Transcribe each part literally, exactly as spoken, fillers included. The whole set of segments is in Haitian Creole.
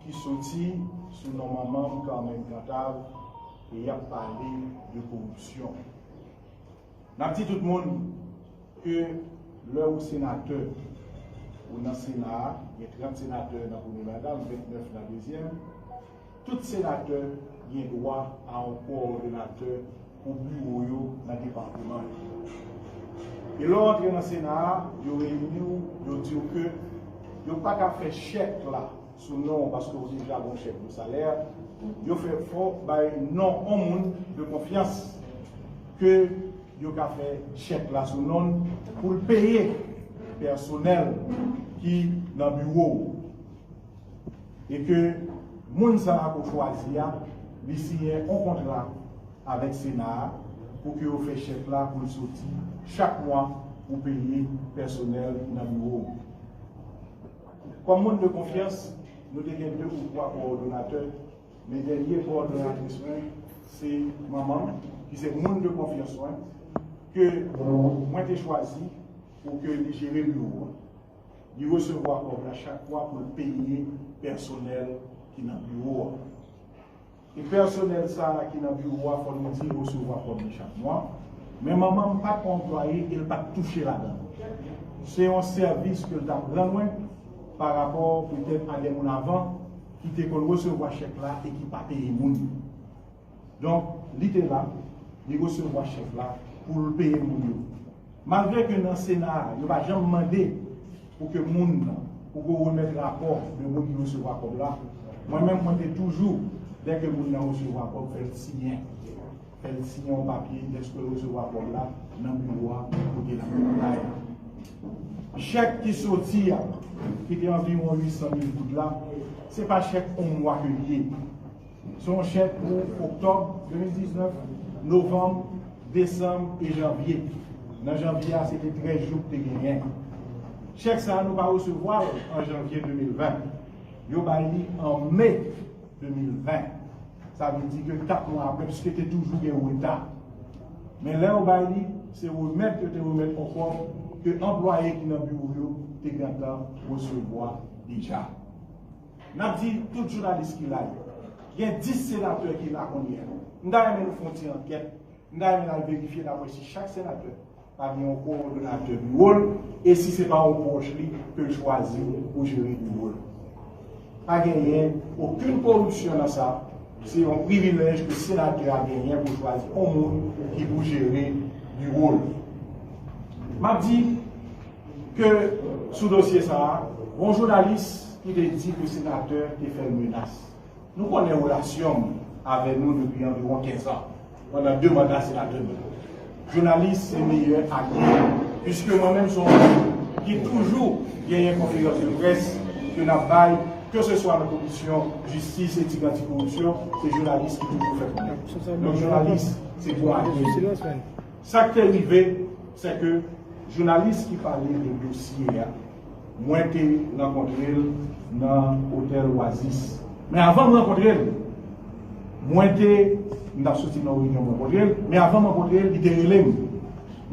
Ki soti sou non manman m, Carmen Cantave, e y ap pale de koripsyon. N ap di tout moun ke lè ou senatè, ou nan Sena a, gen trant senatè nan premye mandat, vennèf nan dezyèm, tout senatè gen dwa a yon kowòdonatè pou biwo yo nan depatman yo. E lè w antre nan Sena a, yo reyini w, yo di w ke yo pa ka fè chèk la sou non w paske w deja gon chèk de salè. Yo fè fò bay non yon moun de konfyans ke yo ka fè chèk la sou non l pou l peye pèsonèl ki nan biwo w. E ke moun sa a ke w chwazi a, li siyen yon kontra avèk Sena a pou ke yo fè chèk la pou l soti chak mwa pou peye pèsonèl nan biwo w. Kòm moun de konfyans, nou te gen de ou twa kowòdonatè, men dènye kowòdonatris mwen se manman m, ki se moun de konfyans mwen, ke mwen te chwazi pou ke li jere biwo a. Li resevwa kòb la chak mwa pou l peye pèsonèl ki nan biwo a. E pèsonèl sa a ki nan biwo a, fò nou di, resevwa kòb li chak mwa. Men manman m pa t yon anplwaye e l pa t touche ladan l. Se yon sèvis ke l t ap rann mwen pa rapò petèt a de moun avan ki te konn resevwa chèk la e ki pa peye moun. Donk, li te la, li resevwa chèk la pou l peye moun yo. Malgre ke nan Sena a, yo pa janm mande pou ke moun nan, pou ke w remèt rapò de moun ki resevwa kòb la, mwen menm, mwen te toujou, dèke moun nan resevwa kòb, fè l siyen. Fè l siyen yon papye, dèske l resevwa kòb la nan biwo a, kote l ap travay. Chèk ki soti a, ki te anviwon uit san mil goud la, se pa chèk yon mwa ke l ye. Se yon chèk pou oktòb de mil diznèf, novanm, desanm e janvye. Nan janvye a, se te trèz jou ki te genyen. Chèk sa a, nou pa resevwa l an janvye de mil ven. Yo bay li an me de mil ven. Sa vle di ke kat mwa apre, piske te toujou gen reta. Men lè yo bay li, se remèt yo te remèt yon kòb ke anplwaye ki nan biwo yo te gentan resevwa deja. N ap di tout jounalis ki la yo. Gen dis senatè ki la kounye a. M ta renmen nou fè yon ti ankèt. M ta renmen n al verifye, n ap wè si chak senatè pa gen yon kowòdonatè biwo l, e si se pa yon pwòch li ke l chwazi pou jere biwo l. Pa genyen okenn koripsyon nan sa. Se yon privilèj ke senatè a genyen pou chwazi yon moun ki pou jere biwo l. M ap di ke sou dosye sa a, gon jounalis ki te di ke senatè te fè l menas. Nou konnen relasyon m avè nou depi anviwon kenz an, pandan de manda senatè nou. Jounalis se meyè alye, piske mwen menm se yon moun ki toujou genyen konferans de près ke n ap bay, ke se swa nan komisyon jistis, etik, antikoripsyon, se jounalis ki toujou fè konnen. Donk, jounalis, se gwo alye. Sa k te rive, se ke jounalis ki pale de dosye a, mwen te rankontre l nan otèl Oasis. Men avan m rankontre l, mwen te, m t ap soti nan yon reyinyon, m rankontre l, men avan m rankontre l, li te rele m.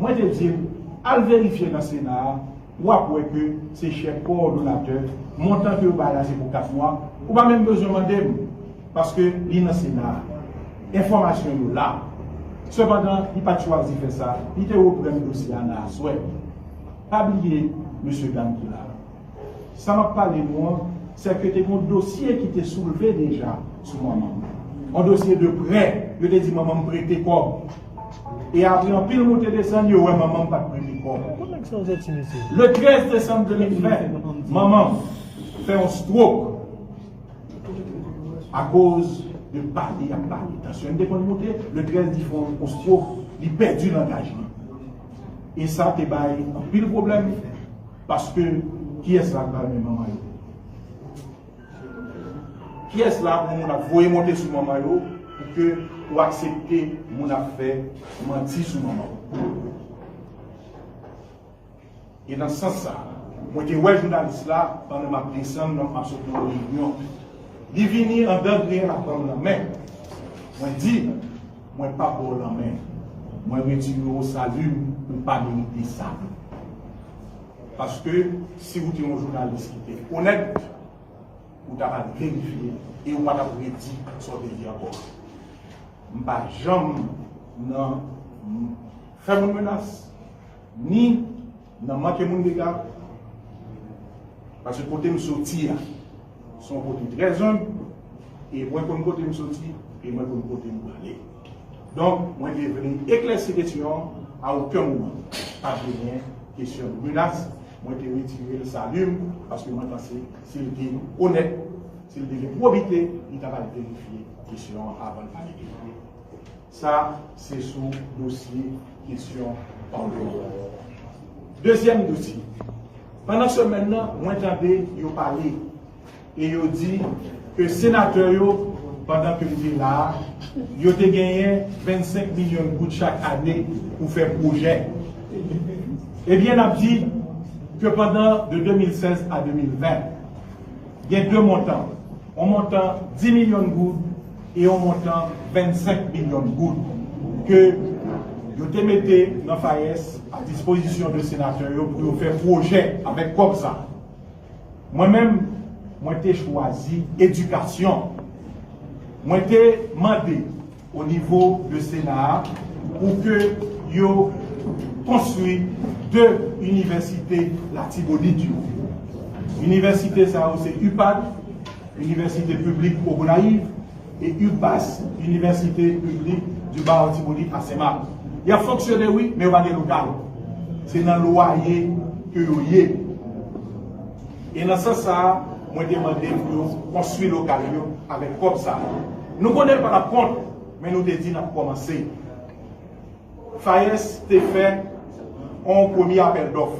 Mwen te di l, al verifye nan Sena a, w ap wè ke se chèk kowòdonatè, montan ke yo bay la se pou kat mwa, ou pa menm bezwen mande m, paske li nan Sena a. Enfòmasyon yo la. Sepandan, li pa t chwazi fè sa, li te reprann dosye a nan aswè. Pa bliye, mesye dam ki la. Sa m ap pale nou an, se ke te gen yon dosye ki te soulve deja sou manman m. Yon dosye de prè, yo te di manman m prete kòb. E apre anpil moute desann, yo wè manman m pa t prete kòb. Bon nèg sa w soti, mesye. Le trèz desanm de mil ven, manman m fè yon stroke akoz de pale y ap pale. Tansyon l te konn moute, le trèz li fè yon stroke, li pèdi langaj li. E sa te bay anpil pwoblèm, paske kiyès la k pral men manman yo? Kiyès la pou moun ap voye monte sou manman yo pou ke ou aksepte moun ap fè manti sou manman w? E nan sans sa, mwen te wè jounalis la pandan m ap desann nan, m ap sot nan reyinyon. Li vini anndan griyen l ap ban m lanmen. Mwen di, mwen p ap ba w lanmen. Mwen retire w sali m, ou pa merite sa. Paske si w te yon jounalis ki te onèt, Ou ta pral verifye e ou pa t ap redi sa w te di ankò. M pa janm nan fè moun menas, ni nan manke moun dega, paske kote m soti a, se yon kote trè enb, e mwen konn kote m soti, e mwen konn kote m prale. Donk, mwen te vle eklèsi kesyon an a okenn moman. Pa t genyen kesyon de menas, mwen te retire l sali m, paske mwen panse si l te onèt, si l te gen pwobite, li ta pral verifye kesyon an avan l pale de li. Sa, se sou dosye kesyon Paulo. Dezyèm dosye. Pandan semèn nan, mwen tande yo pale e yo di ke senatè yo, pandan ke m te la a, yo te genyen vennsenk milyon goud chak ane pou fè pwojè. Ebyen, n ap di ke pandan de de mil sèz a de mil ven, gen de montan, yon montan dis milyon goud e yon montan vennsenk milyon goud ke yo te mete nan FAES a dispozisyon de senatè yo pou yo fè pwojè avèk kòb sa. Mwen menm, mwen te chwazi edikasyon. Mwen te mande o nivo de Sena a pou ke yo konstwi de inivèsite Latibonit yo. Inivèsite sa yo se UPAD, Inivèsite Piblik Ogonayiv, e UPAS, Inivèsite Piblik du Bas Latibonit a Senmak. Y ap fonksyone, wi, men yo pa gen lokal. Se nan lwaye ke yo ye. E nan sans sa a, mwen te mande pou yo konstwi lokal yo avèk kòb sa a. Nou konnen l pa t ap kont, men nou te di n ap kòmanse. FAES te fè yon premye apèl dòf,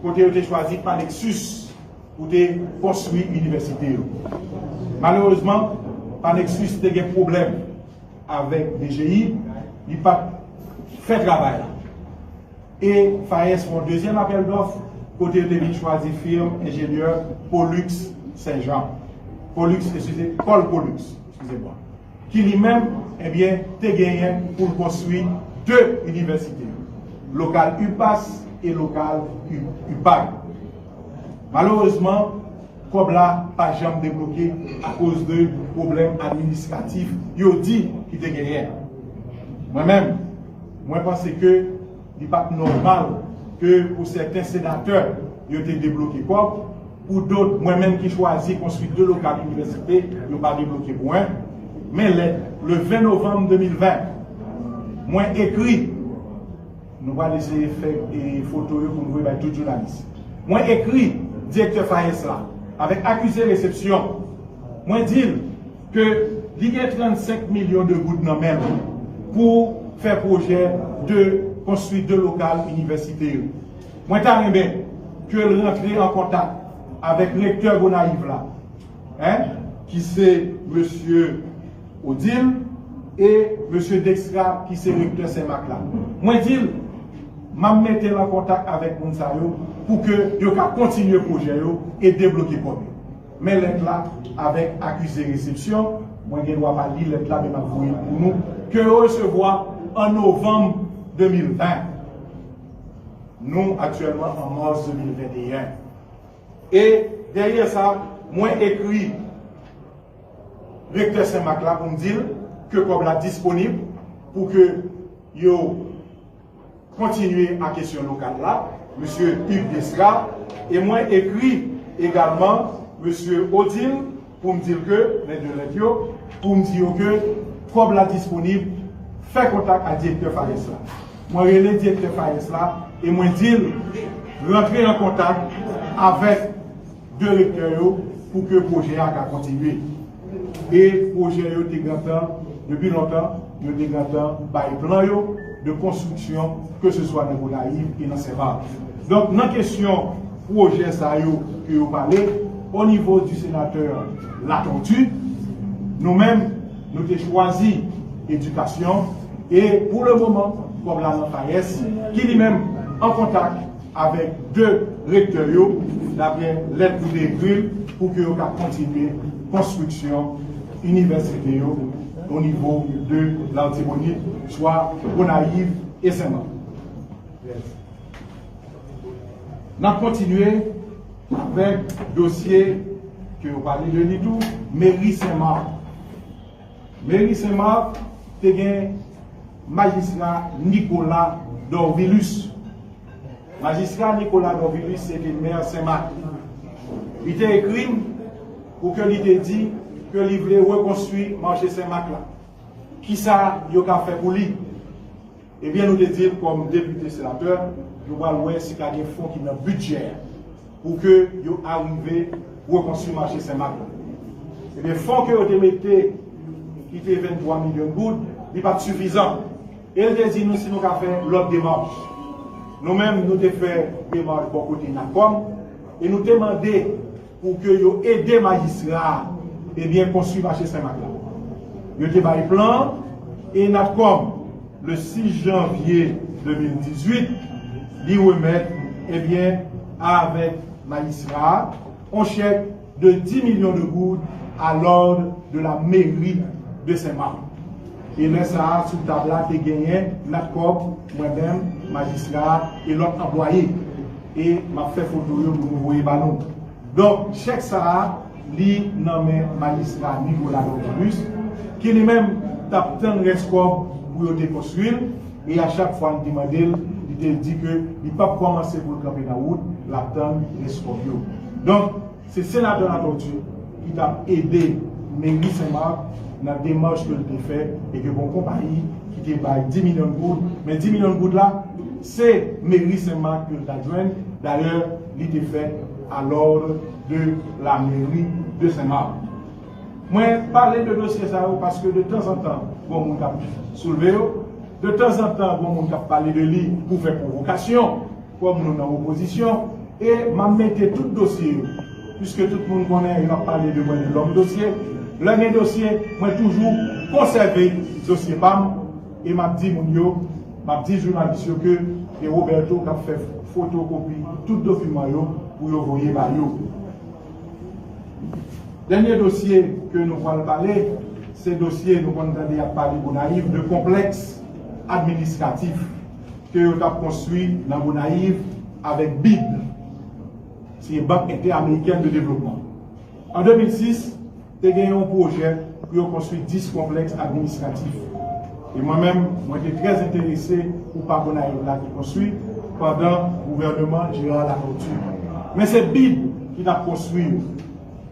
kote yo te chwazi Panexus pou te konstwi inivèsite yo. Malerezman, Panexus te gen pwoblèm avèk DGI, li pa t fè travay la. E FAES fè yon dezyèm apèl dòf, kote yo te vin chwazi firm enjenyè Pollux Saint-Jean. Pollux, eskize, Paul Pollux, eskize mwa. Ki li menm, ebyen, te genyen pou l konstwi de inivèsite yo, lokal UPAS e lokal U-, UPAD. Malerezman, kòb la pa janm debloke akoz de pwoblèm administratif yo di ki te genyen. Mwen menm, mwen panse ke li pa t nòmal ke pou sèten senatè yo te debloke kòb, pou dòt, mwen menm ki chwazi konstwi de lokal inivèsite, yo pa debloke pou mwen. Men lèt, le ven novanm de mil ven, mwen ekri, nou pral eseye fè, e, foto yo pou nou voye bay tout jounalis. Mwen ekri direktè FAES la avèk akize resepsyon. Mwen di l ke li gen trannsenk milyon de goud nan men l pou fè pwojè de konstwi de lokal inivèsite yo. Mwen ta renmen ke l rantre an kontak avèk rektè Gonayiv la, en, ki se mesye Odile, e mesye Dextra, ki se rektè Senmak la. Mwen di l, m ap mete l an kontak avèk moun sa yo pou ke yo ka kontinye pwojè yo e debloke kòb yo. Men lèt la avèk akize resepsyon, mwen gen dwa pa li lèt la, men m ap voye l pou nou, ke yo resevwa an novanm de mil ven. Nou aktyèlman an mas de mil venteyen. E dèyè sa, mwen ekri rektè Senmak la pou m di l ke kòb la disponib pou ke yo kontinye a kesyon lokal la, mesye Hugues Desra, e mwen ekri egalman mesye Odile pou m di l ke, lè de lèt yo, pou m di yo ke kòb la disponib, fè kontak ak direktè FAES la. Mwen rele direktè FAES la e mwen di l rantre an kontak avèk direktè yo pou ke pwojè a ka kontinye. E pwojè yo te gentan, depi lontan, yo te gentan bay plan yo de konstriksyon, ke se swa nan Gonayiv e nan Senmak. Donk, nan kesyon pwojè sa yo ke yo pale, o nivo di senatè Latortue, nou menm, nou te chwazi edikasyon, e pou le moman, kòb la nan FAES, ki li menm an kontak avèk de rektè yo, daprè lèt nou te ekri l, pou ke yo ka kontinye konstriksyon inivèsite yo o nivo de Latibonit, swa Gonayiv e Senmak. N ap kontinye avèk dosye Yo pale de li tou, meri Senmak. Meri Senmak te gen majistra Nicolas Dorvilus. Majistra Nicolas Dorvilus se te mè Senmak. Li te ekri m pou ke li te di ke li vle rekonstwi mache Senmak la. Kisa yo ka fè pou li? Ebyen, nou te di l kòm depite senatè, nou pral wè si ka gen fon ki nan bidjè a pou ke yo arive rekonstwi mache Senmak la. Ebyen, fon ke yo te mete ki te venntwa milyon goud, li pa t sifizan. E l te di nou si nou ka fè lòt demach. Nou menm, nou te fè demach bò kote Natcom e nou te mande pou ke yo ede majistra a, ebyen, konstwi mache Senmak la. Yo te bay plan an e Natcom, le sis janvye de mil dizuit, li remèt, ebyen, avèk majistra a, yon chèk de dis milyon de goud à l'ordre de la mairie de Saint-Marc. E lè sa a, sou tab la, te genyen Natcom, mwen menm, majistra a e lòt anplwaye. E m ap fè foto yo pou nou voye ba nou. Donk, chèk sa a, li nan men majistra Nicolas Dorvilus, ki li menm t ap tann rès kòb pou yo te konstwi l, e a chak fwa n te mande l, li te di ke li p ap kòmanse pou l kanpe nan wout, l ap tann rès kòb yo. Donk, se senatè Latortue ki t ap ede meri Senmak nan demach ke l te fè, e ke gon konpayi ki te bay dis milyon goud, men dis milyon goud la, se meri Senmak ke l t ap jwenn. Dayè, li te fèt à l'ordre de la mairie de Saint-Marc. Mwen pale de dosye sa yo paske de tanzantan, gon moun k ap soulve yo, de tanzantan, gon moun k ap pale de li pou fè pwovokasyon, kòm nou nan opozisyon, e m ap mete tout dosye yo, piske tout moun konnen yo ap pale de mwen de lòm dosye. Lè gen dosye, mwen toujou konsève dosye pa m, e m ap di moun yo, m ap di jounalis yo ke e Roberto k ap fè fotokopi tout dokiman yo pou yo voye ba yo. Dènye dosye ke nou pral pale, se dosye nou konn tande y ap pale Gonayiv de konplèks administratif ke yo t ap konstwi nan Gonayiv avèk bid, se Banque Interamericane de Développement. An de mil sis, te gen yon pwojè pou yo konstwi dis konplèks administratif. E mwen menm, mwen te trè enterese pou pa Gonayiv la te konstwi pandan gouvèneman Gérard Latortue. Men se bid ki t ap konstwi yo.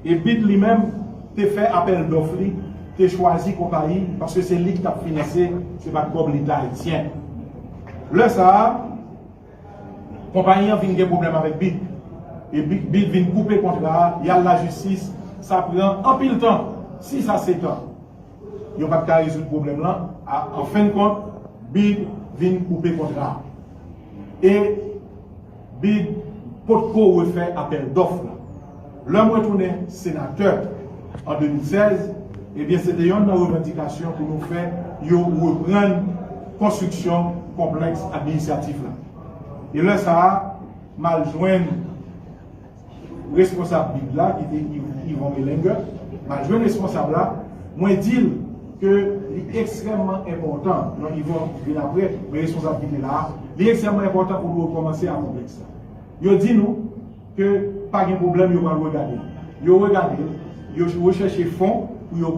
E bid li menm te fè apèl dòf li, te chwazi konpayi, paske se li ki t ap finanse, se pa t kòb Leta ayisyen. Lè sa a, konpayi an vin gen pwoblèm avèk bid. E bid, bid vin koupe kontra a, y al lajistis, sa pran anpil tan, sis a sèt an. Yo pa t ka rezoud pwoblèm lan, a, an fen de kont, bid vin koupe kontra a. E bid potko refè apèl dòf la. Lè m retounen senatè an de mil sèz, ebyen, se te yonn nan revandikasyon pou nou fè yo reprann konstriksyon konplèks administratif la. E lè sa a, m al jwenn responsab bid la, ki te Yv-, Yvon Melenger, m al jwenn responsab la, mwen di l ke li ekstrèmman enpòtan, non, Yvon vin apre, men responsab ki te la a, li ekstrèmman enpòtan pou nou rekòmanse a konplèks la. Yo di nou ke pa gen pwoblèm, yo pral regade. Yo regade, yo rechèche fon pou yo